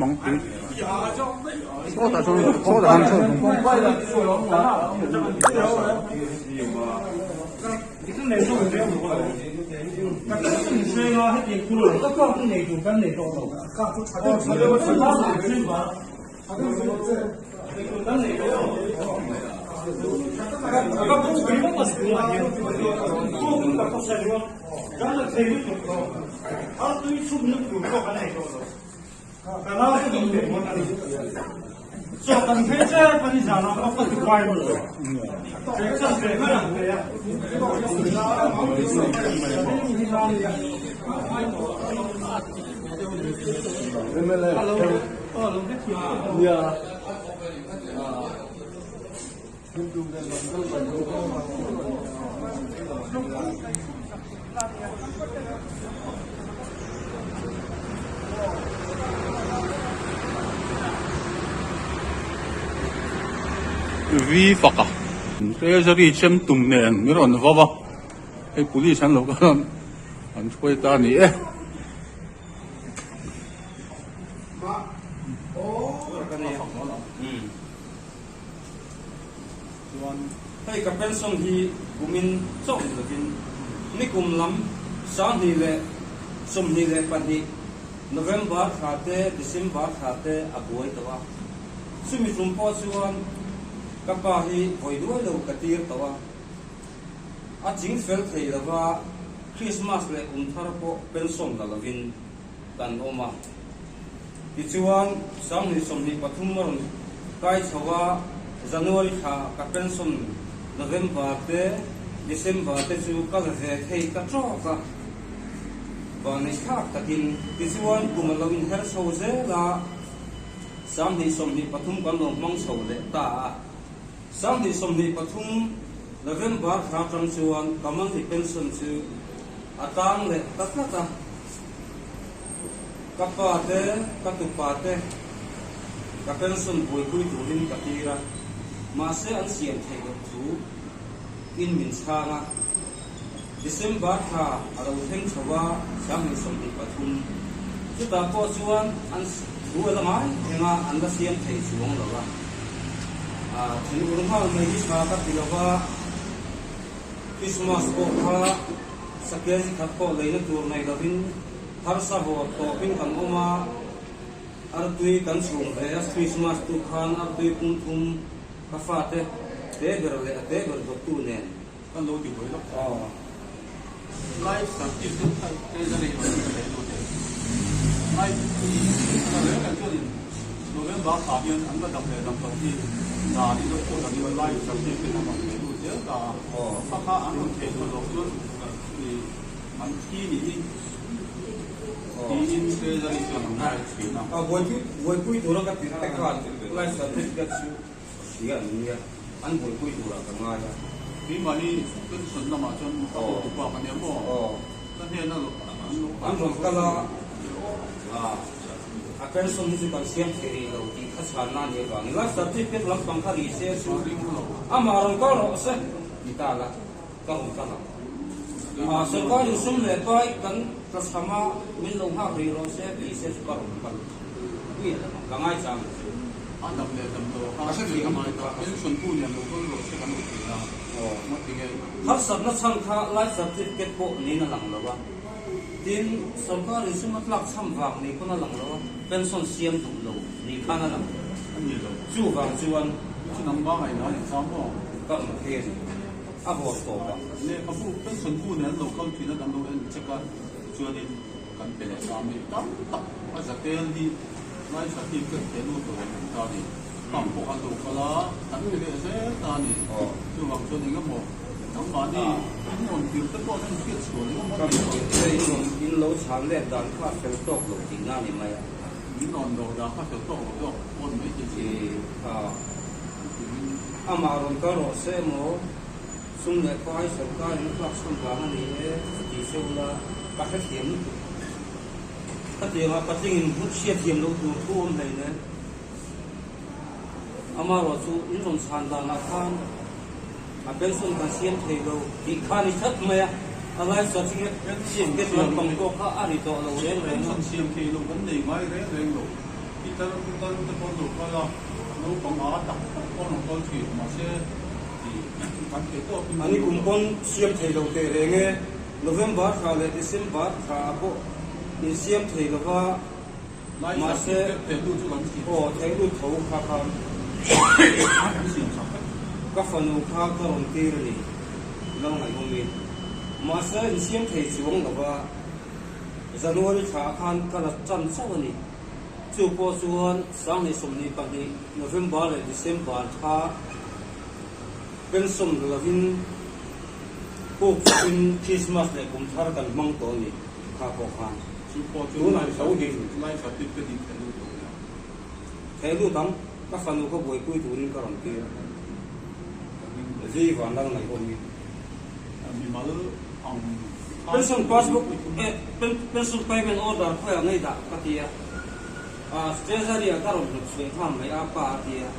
awm ang tui sawtah sawn sawtah khan sawn Vi faka treasury chem tum nen min rawn vau a hei police an lo kal a an hruai ta a ni e. Chuan hei ka pension hi kumin chauh ni lovin nikum lam 2022 November thla te December thla te a buai tawh a, chumi tum pawh chuan ka pa hi vawi duai lo ka tir tawh a, a ching fel thei lova Christmas leh kum thar pawh pension la lovin kan awm a. Tichuan, 2023 a rawn kai chho a, January thla ka pension November te December te chu ka la ve thei ta tawk a, vanei thlak takin. Tichuan, kum a lo inher chho zel a, 2023 kan lo hmang chho leh ta a. 2023 November thla atang chuan ka monthly pension chu a tang leh ta tlat a. Ka pa te, ka tupa te ka pension buaipui turin ka tir a, mahse an siam theih loh thu in min chhang a. December thla a lo thleng chho a, 2023. Chutah pawh chuan an thu a la ngai reng a, an la siam thei chuang lo a. Thinur nghal mai hi tha ka ti lo va, Christmas pawh kha Sakel chi khat pawh leina tur nei lovin harsa haw tawpin kan awm a, artui kan chhung ve a, Christmas tu khan artui pum thum ka fate te ber leh a te ber dawttu nen kan lo ti buai lawk. Aw. Life certificate kha treasury rawn ti leh lut e. Life ka reng reng chuanin November thla hian an la dam leh dam loh hi dan in a pawh danin life certificate an rawn theh lut zel ta a. Kha kha an rawn theh luh loh chuan an thi nih hi tiin treasury chuan an ngai thin a. Buaipui tura ka tirh te khan life certificate chu Hria an nia, an buaipui turah ka ngai a. Keimah hi pension lamah chuan ka hotu pa ka nia maw? Ka hnena an lo An rawn kal a, a pension hi chu kan siam thei rih lo tih kha chhanna a nih avangin life certificate lampang kha ri se chu amah rawn kal rawh se ti ta la, ka rawn kal ang. Sorkar in sum leh pai kan tlachham a, min lo nghak rih rawh se ti se chu ka rawn kal. Pui a lam ang, ka ngaichang lo chu. A dam leh dam lo kha a hre a ngai ta, pension tu nen lo kal rawh se kan lo ti a, ngawt tinge. Harsatna chhan kha life certificate pawh niin a lang lo a, tin sorkar in sum a tlak chham vang ni pawn a lang lo a, pension siam duh lo ni khan a lang lo a, A ni lo. Chuvang chuan. Chu nang ba ngaihna a ni chang maw? Ka rawn phei a ni, a vawt tawp ang. Lehkhabu pension tu nen an lo kal thin a kan lo en check a, tichuanin. Kan pe leh ta mi tam tak a zatel hi ngaithla tip ka theh lut lo ang ta ni. Pump pawh an lo kal a, kan pe leh zel ta ni. Chuvang chuan eng emaw nangmahni in rawn tirh te pawh an hriat chhuah eng emaw ni lo. In lo chhan let dan kha a fel tawk lo tih na ni mai a. Min rawn do dan kha fel tawk lo zawk pawn mai thei si. Amah rawn kal rawh se emaw. Sum leh pai sorkar in a tlak chhan vang a ni e a ti se ula ka hrethiam lutuk. Khatianga patling in hut hriatthiam loh tur thu awm hlei nen amaherawh chu in rawn chhan danah khan a pension kan siam thei lo tih kha a ni tlat mai a, a life certificate siam lampang pawh kha a ri tawh lo reng reng a. Pension siam thei lo kan nei ngai reng reng lo. Pitar putar te pawh an lo kal a, naupang a tak tak pawh an lo kal thin, mahse ih kan theih tawpin An kum pawn siam thei lo teh reng e, November thla leh December thla ah pawh insiam thei lo va, mahse aw thei lut tho kha khan ka fanu kha ka rawn tir a ni, lo ngaihawm i, mahse insiam thei chuang lo va. January thla ah khan ka la tan chauh a ni. Chu pawh chuan 2022 November leh December thla pension la lovin puk chawpin Christmas leh kum thar kan hmang tawh a ni kha pawh khan. Chu pawh chu Tunah tho hi. Lai certificate in theh lut lo nia. Theh lut ang, ka fanu ka buaipui turin ka rawn tir. Zui van lal ngaihawm hi. Mimal ang Pension passbook eh pension payment order khawiah ngei dah ka ti a, ah treasury ah ka rawn hnawt chhuah nghal mai a pa a ti a,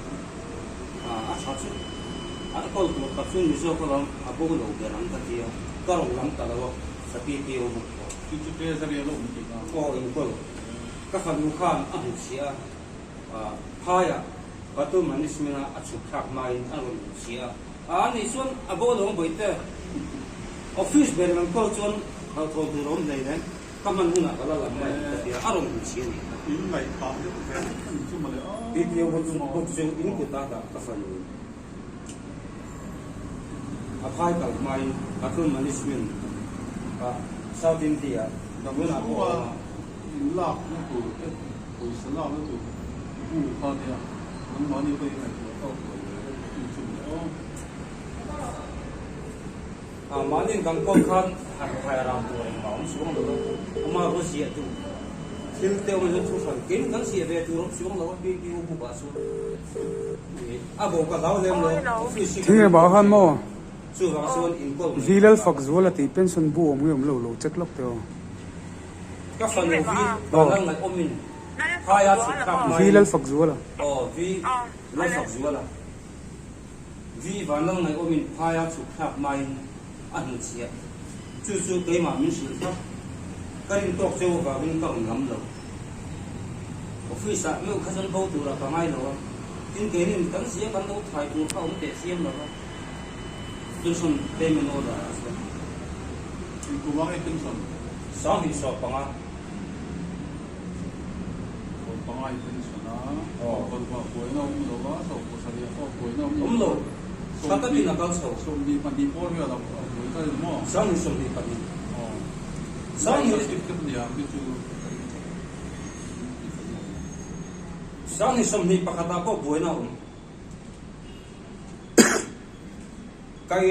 ah a tha chu a kawl tur tak chu ni zawk alawm a bo lo ber ang ka ti a, ka rawn lam ta lo a sa PPO bawk pawh. Chu chu treasury a lo awm tih na. Aw inkawl ka fanu khan a hmu chhia a, ah phaiah Batu management a a chhuk thlak hmain a rawn hmu chhia a. A nih chuan a bo lo ang bawihte. Office ber lam kawl chuan hlauhthawn tur a awm hlei nen ka hman hunah ka la lam mai ka ti a, a rawn hmu chi a nih kha. In ngaihthah deuh ve vek a ni chu mawle a. PPO bawk chu in kut a dah ka fanu in a phai kal hmain Patrol Management ah South India tunah pawh a awm a. In lakna tur te pawisa lakna tur bu kha nia nangmahni pawhin ngaihtuah tawk lo ve deuh tih chu mawle aw. A mahni kan kawl khan han khai ram tur engmah awm chuang lo a, ama rawn ziah duh thil te awm hian thu hran kin kan ziah ve tur awm chuang lo a PPU book ah chuan a bo ka hlau lem lo office hi Thing engmah khan maw chuvang chuan inkawl mai Vilal fak zual a tih pension bu awm nge awm lo lo check lawk teh aw. Ka fanu hi vanlal ngaih awmin phaia chhuk thlak hmain. Vi Lalfakzuala. Aw Vi Lalfakzuala. Vi vanlal ngaih awmin phaia chhuk thlak hmain a hnuchhiah. Chu chu keimah min hrilh thlap. Ka rin tawk cheu avangin ka rawn lam lo. Office ah meuh kha chuan bo turah ka ngai lo a. Tin keinin kan zia kan lo thai tur kha awm teh chiam lo va. Pension payment order ah chuan. Engkumah nge pension? 2015. 15 i pension a, sawmparukah buaina awm lo a, sawmpasarihah pawh buaina awm lo. Awm lo. Tha takin a kal chho. 22 pawl vel a buai ta ni maw? 2022. Aw. Sanghnih. 2021 ah pawh buaina a awm. Ka in.